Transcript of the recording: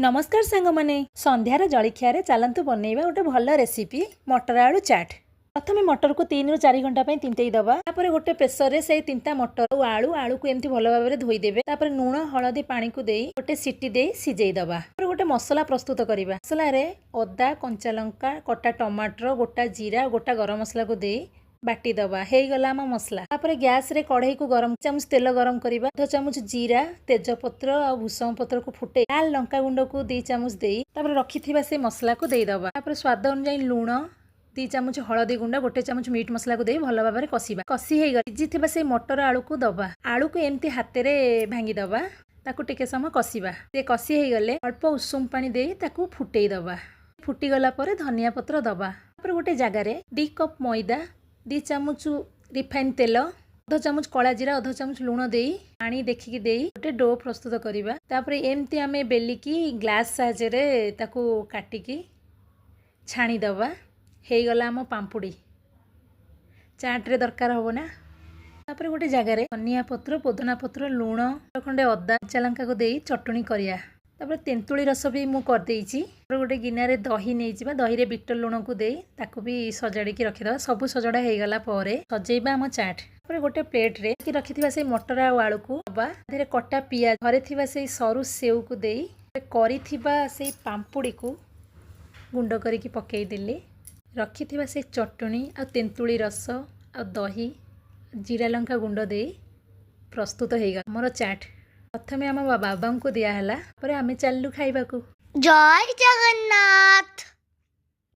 ନମସ୍କାର ସାଙ୍ଗମାନେ, ସନ୍ଧ୍ୟାର ଜଳଖିଆରେ ଚାଲନ୍ତୁ ବନେଇବା ଗୋଟେ ଭଲ ରେସିପି, ମଟର ଆଳୁ ଚାଟ୍। ପ୍ରଥମେ ମଟରକୁ 3ରୁ 4 ଘଣ୍ଟା ପାଇଁ ତିନ୍ତେଇ ଦେବା। ତାପରେ ଗୋଟେ ପ୍ରେସରରେ ସେଇ ତିନ୍ତା ମଟର ଆଉ ଆଳୁକୁ ଏମିତି ଭଲ ଭାବରେ ଧୋଇଦେବେ। ତାପରେ ଲୁଣ, ହଳଦୀ ପାଣିକୁ ଦେଇ ଗୋଟେ ସିଟି ଦେଇ ସିଝେଇ ଦେବା। ତାପରେ ଗୋଟେ ମସଲା ପ୍ରସ୍ତୁତ କରିବା। ମସଲାରେ ଅଦା, କଞ୍ଚା ଲଙ୍କା, କଟା ଟମାଟର, ଗୋଟା ଜିରା, ଗୋଟା ଗରମ ମସଲାକୁ ଦେଇ ବାଟି ଦେବା। ହେଇଗଲା ଆମ ମସଲା। ତାପରେ ଗ୍ୟାସରେ କଢ଼େଇକୁ ଗରମ, ଚାମଚ ତେଲ ଗରମ କରିବା। ଅଧ ଚାମଚ ଜିରା, ତେଜପତ୍ର ଆଉ ଭୃଷଙ୍ଗ ପତ୍ରକୁ ଫୁଟେଇ ଲାଲ ଲଙ୍କା ଗୁଣ୍ଡକୁ 2 ଚାମଚ ଦେଇ ତାପରେ ରଖିଥିବା ସେ ମସଲାକୁ ଦେଇଦେବା। ତାପରେ ସ୍ୱାଦ ଅନୁଯାୟୀ ଲୁଣ, 2 ଚାମଚ ହଳଦୀ ଗୁଣ୍ଡ, 1 ଚାମଚ ମିଟ୍ ମସଲାକୁ ଦେଇ ଭଲ ଭାବରେ କଷିବା। କଷି ହେଇଗଲା, ସିଝିଥିବା ସେଇ ମଟର ଆଳୁକୁ ଦବା। ଆଳୁକୁ ଏମିତି ହାତରେ ଭାଙ୍ଗିଦେବା। ତାକୁ ଟିକେ ସମୟ କଷିବା। ସେ କଷି ହେଇଗଲେ ଅଳ୍ପ ଉଷୁମ ପାଣି ଦେଇ ତାକୁ ଫୁଟେଇ ଦେବା। ଫୁଟିଗଲା ପରେ ଧନିଆ ପତ୍ର ଦବା। ତାପରେ ଗୋଟେ ଜାଗାରେ 2 କପ୍ ମଇଦା, 2 ଚାମଚ ରିଫାଇନ୍ ତେଲ, ଅଧ ଚାମଚ କଳା ଜିରା, ଅଧ ଚାମଚ ଲୁଣ ଦେଇ ପାଣି ଦେଖିକି ଦେଇ ଗୋଟେ do ପ୍ରସ୍ତୁତ କରିବା। ତାପରେ ଏମିତି ଆମେ ବେଲିକି ଗ୍ଲାସ୍ ସାହାଯ୍ୟରେ ତାକୁ କାଟିକି ଛାଣିଦେବା। ହେଇଗଲା ଆମ ପାମ୍ପୁଡ଼ି। ଚାଟ୍ରେ ଦରକାର ହେବ ନା? ତାପରେ ଗୋଟେ ଜାଗାରେ ଧନିଆ ପତ୍ର, ପୋଦିନା ପତ୍ର, ଲୁଣ, ଖଣ୍ଡେ ଅଦା, କଞ୍ଚା ଲଙ୍କାକୁ ଦେଇ ଚଟଣି କରିବା। ତାପରେ ତେନ୍ତୁଳି ରସ ବି ମୁଁ କରିଦେଇଛି। ତାପରେ ଗୋଟେ ଗିନାରେ ଦହି ନେଇଯିବା। ଦହିରେ ବିଟ ଲୁଣକୁ ଦେଇ ତାକୁ ବି ସଜାଡ଼ିକି ରଖିଦେବା। ସବୁ ସଜଡ଼ା ହେଇଗଲା ପରେ ସଜେଇବା ଆମ ଚାଟ୍। ତାପରେ ଗୋଟେ ପ୍ଲେଟ୍ରେ ରଖିଥିବା ସେଇ ମଟର ଆଉ ଆଳୁକୁ ଦେବା। ସେଥିରେ କଟା ପିଆଜ, ଘରେ ଥିବା ସେଇ ସରୁ ସେଉକୁ ଦେଇ କରିଥିବା ସେଇ ପାମ୍ପୁଡ଼ିକୁ ଗୁଣ୍ଡ କରିକି ପକେଇଦେଲି। ରଖିଥିବା ସେଇ ଚଟଣି ଆଉ ତେନ୍ତୁଳି ରସ ଆଉ ଦହି, ଜିରା ଲଙ୍କା ଗୁଣ୍ଡ ଦେଇ ପ୍ରସ୍ତୁତ ହେଇଗଲା ଆମର ଚାଟ୍। ପ୍ରଥମେ ଆମ ବାବାଙ୍କୁ ଦିଆହେଲା, ପରେ ଆମେ ଚାଲିଲୁ ଖାଇବାକୁ। ଜୟ ଜଗନ୍ନାଥ।